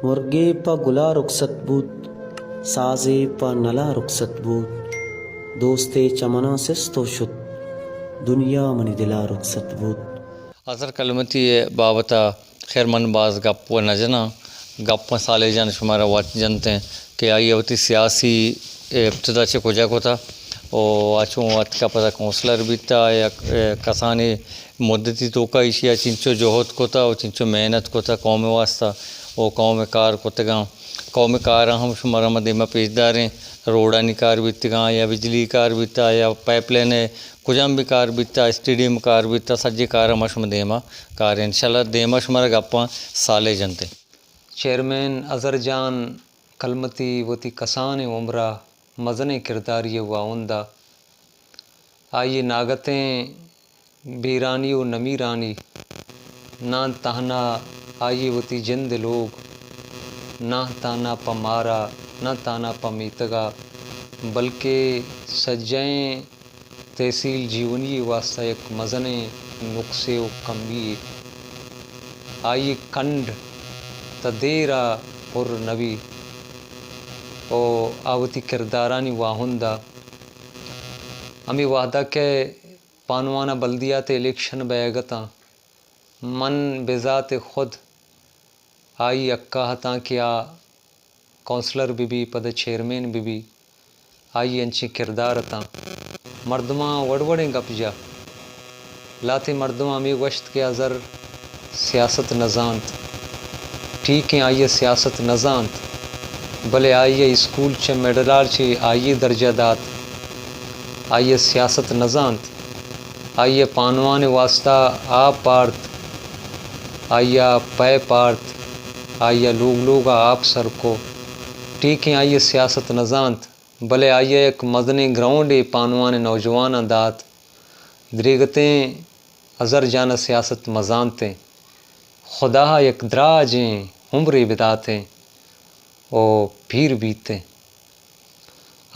مرگے پہ گلا رخصت بوت، سازے پہ نلا رخصت بوت، دوستے چہ منا سست و شت، دنیا منی دلا رخصت بوت۔ اظہر کلمتی ءِ بابت ءَ خیر من باز گپ و نہ جناں، گپاں صالح جان شمارا وت جنتیں کہ آئی ءَ وتی سیاسی ابتدا چہ کجا کتا و آ چون اتکا پدا کونسلر بیتا یا کسانیں مدتی توکا ایشی ءَ چنچو جہد کتا و چنچو محنت کتا قوم ءِ واسطہ و قوم ءِ کار کتگاں۔ قوم ءِ کاراں ہم شمارا ما دیما پیش داریں، روڈانی کار بیتگاں یا بجلی کار بیتا یا پائپ لائن ءِ کجام بھی کار بیتا، اسٹیڈیم کار بیتا، سجے کار ما شما دیما کاریں۔ انشاءاللہ دیما شمارا گپاں صالح جنتیں۔ چیئرمین اظہر جان کلمتی وتی کسانیں عمرا مزنیں کرداری ءِ واہند ءَ آئی ءِ ناگتیں بیرانی و نمیرانی نہ انت تہنا آئی ءِ وتی جند ءِ لوگ، نہ تہنا پہ مارا، نہ تہنا پہ میتگ ءَ، بلکہ سجہیں تحصیل جیونی ءِ واستہ یک مزنیں نقصے و کمی یے۔ آئی ءِ کنڈ تہ دیر ءَ پر نہ بی و آ وتی کردارانی واہند ءَ ہمے وہد ءَ کہ پانوان ءَ بلدیات ءِ الیکشن بئیگ اتاں، من بذات خود آئی حق ءَ اتاں کہ آ کونسلر بہ بی، پدا چیئرمین بہ بی، آئی انچیں کردار اتاں۔ مردماں وڑ وڑیں گپ جا۔ لہتے مردماں ہمے گوشت کہ اظہر سیاست نہ زانت۔ ٹھیک ایں، آئی ءَ سیاست نہ زانت، بلے آئی ءَ اسکول چہ مڈل ءَ چہ آئی ءَ درجہ دات۔ آئی ءَ سیاست نہ زانت۔ آئی ءَ پانوان ءِ واستا آپ آرت، آئی ءَ پیپ آرت، آئی ءَ لوگ لوگ ءَ آپ سر کو۔ ٹھیک ایں، آئی ءَ سیاست نہ زانت، بلے آئی ءَ یک مزنیں گراؤنڈے پانوان ءِ نوجواناں دات۔ دریگتیں اظہر جان ءَ سیاست مہ زانتیں۔ خدا ءَ یک دراجیں عمرے بداتیں او پیر بیتیں۔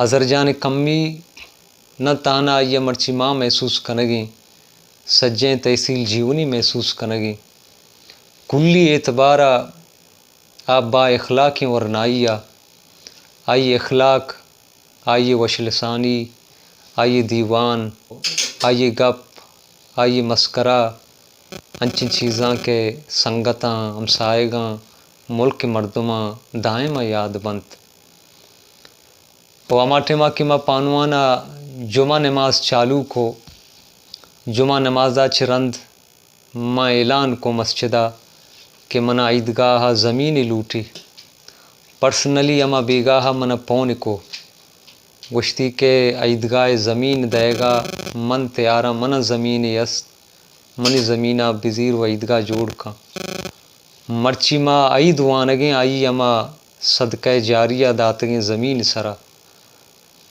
اظہر جان ءِ کمی نہ تہنا آئی ءَ مرچی ما محسوس کنگیں، سجہیں تحصیل جیونی محسوس کنگیں۔ کلی اعتبار ءَ آ با اخلاقیں ورنائی ءَ، آئی ءِ اخلاق، آئی ءِ وش لسانی، آئی ءِ دیوان، آئی ءِ گپ، آئی ءِ مسکرا، انچیں چیزاں کہ سنگتاں، ہمساہگاں، ملک ءِ مردماں دائم ءَ یاد بنت۔ و ہما ٹائما کہ ما پانوان ءَ جمعہ نماز چالو کو، جمعہ نماز ءَ چہ رند ما اعلان کو مسجد ءَ کہ منا عیدگاہ ءَ زمینے لوٹی۔ پرسنلی ہما بیگاہ ءَ منا پون کو، گوشتی کہ عیدگاہ ءِ زمین دئیگ ءَ من تیاراں، منا زمینے است، منی زمین ءَ بزیر و عیدگاہ جوڑ کن۔ مرچی ما عید وانگیں آئی ہما صدقہ جاریہ داتگیں زمین سرا۔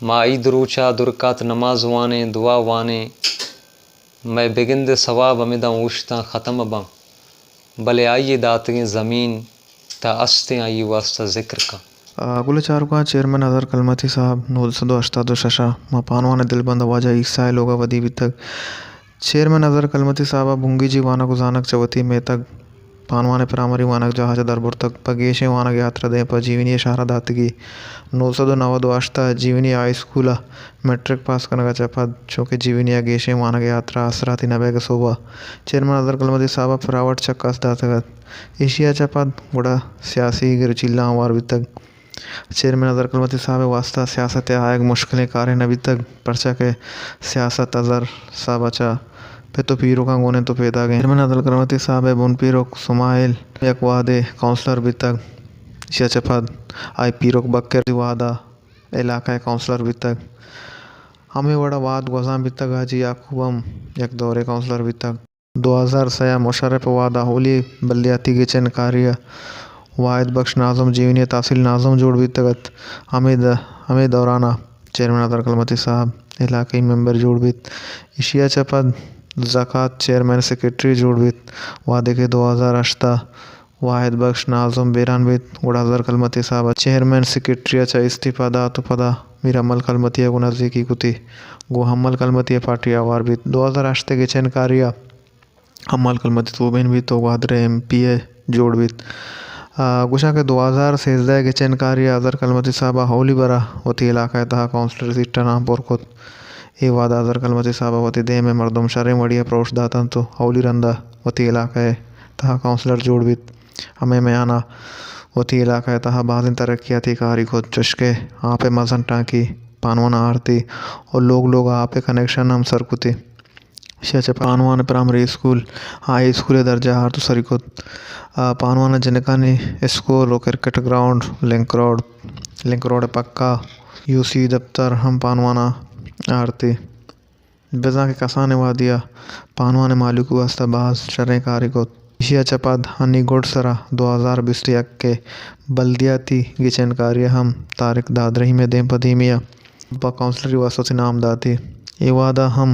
ما عید روچا دو رکعت نماز وانیں، دعا وانیں، مئے بگندے ثواب ہمدا اوشتاں ختم باں، بلے آئی ءِ داتگیں زمین تہ استیں آئی ءِ واسطہ ذکر کن۔ آ، گل چاروکاں، چیئرمین اظہر کلمتی صاحب نو سد و ہشتاد و شش ءَ ما پانوان ءِ دلبند ءَ واجہ عیسیٰ ءِ لوگ ءَ ودی بیتگ۔ چیئرمین اظہر کلمتی صاحب ءَ بنگیجی وانگ و زانگ چہ وتی میتگ پانوان ءِ پرائمری وانگجاہ ءَ چہ دربرتگ، پہ گیشیں وانگ ءِ ہاترا دیم پہ جیونی ءِ شہر ءَ داتگی۔ نو سد و نود و ہشت ءَ جیونی ہائی اسکول ءَ میٹرک پاس کنگ ءَ چہ پد چوکہ جیونی ءَ گیشیں وانگ ءِ ہاترا آسراتی نہ بئیگ ءِ سوب ءَ چیئرمین اظہر کلمتی صاحب ءَ پرائیویٹ چکاس داتگ ات۔ ایشی ءَ چہ پد گڑا سیاسی گرچیلاں ہوار بیتگ۔ چیئرمین اظہر کلمتی صاحب ءِ واستہ سیاست ءَ آیگ مشکلیں کارے نہ بیتگ، پرچا کہ سیاست اظہر صاحب ءَ چہ پت ءُ پیرکاں گون اِنت ءُ پیداگ اِنت۔ چیئرمین اظہر کلمتی صاحب ءِ بن پیرک سمائل یک وہدے کونسلر بیتگ، ایشی ءَ چہ پد آئی پیرک بکر وہد ءَ علاقہ ءِ کونسلر بیتگ۔ ہمے وڑ ءَ وہد گوزان بیتگ، حاجی یعقوب ہم یک دورے کونسلر بیتگ۔ دو ہزار سئے ءَ مشرف ءِ وہد ءَ اولی بلدیاتی گچین کاری ءَ واحد بخش ناظم جیونی ءَ تحصیل ناظم جوڑ بیتگ ات۔ ہمے د-، ہمے دوران ءَ چیئرمین اظہر کلمتی صاحب علاقائی ممبر جوڑ بیت۔ ایشی ءَ چہ پد زکات چیئرمین سیکرٹری جوڑ بیت۔ وہدے کہ دو ہزار ہشت ءَ واحد بخش ناظم بیران بیت، گڑا اظہر کلمتی صاحب ءَ چیئرمین سیکرٹری ءَ چہ استعفی دات ءُ پدا میر امل کلمتی ءَ گوں نزیکی کتی۔ گوں امل کلمتی ءَ پارٹی ءَ ہوار بیت۔ دو ہزار ہشت ءِ گچین کاری ءَ امل کلمتی توبین بیت ءُ گوادر ءِ ایم پی اے جوڑ بیت۔ آ، گوشاں کہ دو ہزار سیزدہ ء گچین کاری ء اظہر کلمتی صاحب ء اولی برا وتی علاقہ ء تہا کونسلر سیٹ ء نام پر کت۔ اے وہد ء اظہر کلمتی صاحب ء وتی دیم ء مردم شریں وڑی ء پروش دات انت و اولی رند ء وتی علاقہ ء تہا کونسلر جوڑ بیت۔ ہمے میان ء وتی علاقہ ء تہا بازیں ترقیاتی کاری کت، چوشکہ آپ ء مزن ٹانکی پانوان ء آرتی و لوگ لوگ ء آپ ء کنکشن ہم سر کتی۔ ایشی ء چہ پانوان پرائمری اسکول، ہائی اسکول ء درجہ آرت و سری کت۔ آ، پانوان ء جنکانی اسکول و cricket ground, link road, link road ء پکا، یو سی دپتر ہم پانوان ء آرتی۔ بزاں کہ کسانیں وہدی ء پانوان ء مہلوک ء واستہ باز شریں کارے کت۔ ایشی ء چہ پد ہنی گڈ سرا دو ہزار بیست یک ء بلدیاتی گچین کاری ء ہم طارق داد رحیم ء دیم پہ دیمی ء پہ کونسلری واستہ وتی نام داتی۔ اے وہد ء ہم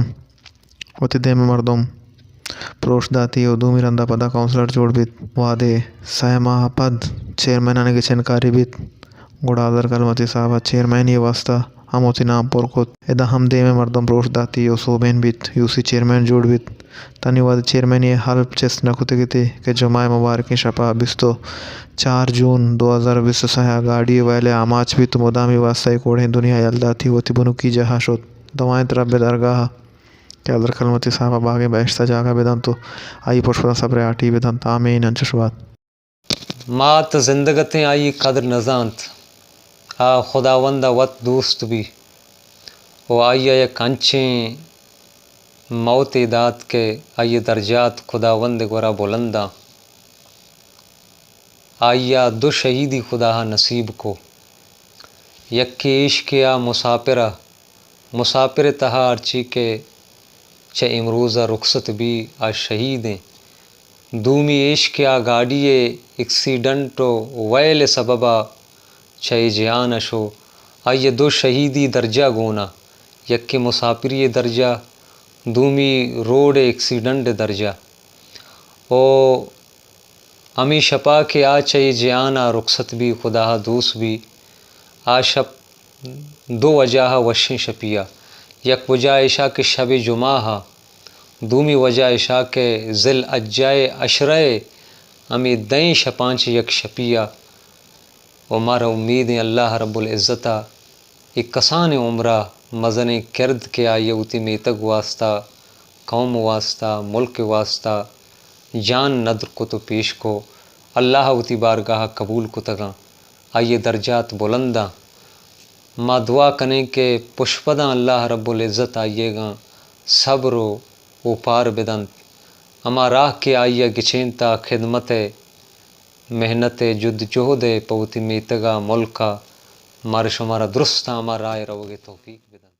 وتی دیم ء مردم پروش داتی و دومی رند ء پدا کونسلر جوڑ بیت۔ وہدے سئے ماہ ء پد چیئرمینانی گچین کاری بیت، گڑا اظہر کلمتی صاحب ء چیئرمینی ء واستہ ہم وتی نام پر کت۔ ادا ہم دیم ء مردم پروش داتی و سوبین بیت، یو سی چیئرمین جوڑ بیت۔ تنی وہدے چیئرمینی ء حلپ چست نہ کتگ اتی کہ جمعہ ء مبارکیں شپ ء بیست و چار جون دو ہزار بیست و سئے ء گاڑی ء ویل ء آماچ بیت و مدامی واستہ اے کوڑیں دنیا یل داتی و وتی بنکی جاہ ء شت۔ دوائیں رب ء درگاہ ء کہ اظہر کلمتی صاحب ء باغیں بہشت ء جاگہ بدنت و آئی پشپداں صبر ء ہاٹی بدنت۔ آمین۔ انچش بات۔ مات زندگ اتیں آئی قدر نزانت۔ آ خداوند ء وت دوست بی و آئی ء یک انچیں موتے دات کہ آئی ء درجات خداوند ء گورا بلنداں۔ آئی ء دو شہیدی خدا ء نصیب کو۔ یکے ایش کہ آ مساپر ء، مساپر ء تہا ہرچی کہ چہ امروز ء رخصت بی، آ شہید ایں۔ دومی ایش کہ آ گاڑی ء ایکسیڈنٹ و ویل ء سبب ء چہ اے جہان ء شو۔ آئی ء دو شہیدی درجہ گون ء، یکے مساپری ء درجہ، دومی روڈ ء ایکسیڈنٹ ء درجہ۔ او ہمے شپا کہ آ چہ اے جہان ء رخصت بی، خدا ء دوست بی، آ شپ دو وجہ ء وشیں شپی ء۔ یک وجہ ایشا کہ شب جمعہ ء، دومی وجہ ایشا کہ ذی الحجہ ء عشرہ ء ہمے دہیں شپاں چہ یک شپی ء۔ و مارا امیدیں اللہ رب العزت ء اے کسانیں عمرہ مزنیں کرد کہ آئی ء وتی میتگ واسطہ، قوم واسطہ، ملک واسطہ جان ندر کت و پیش کو، اللہ ء وتی بارگاہ ء قبول کتگاں، آئی ء درجات بلنداں۔ ما دعا کنیں کہ پشپداں اللہ رب العزت آئی ء گاں صبر و اوپار بدنت۔ ہما راہ کہ آئی ء گچینتا خدمت ء محنت ء جد جہد ء پہ وتی میتگ ء ملک ء مارا شمارا درستاں ہما راہ ء روگ ء توفیق بدنت۔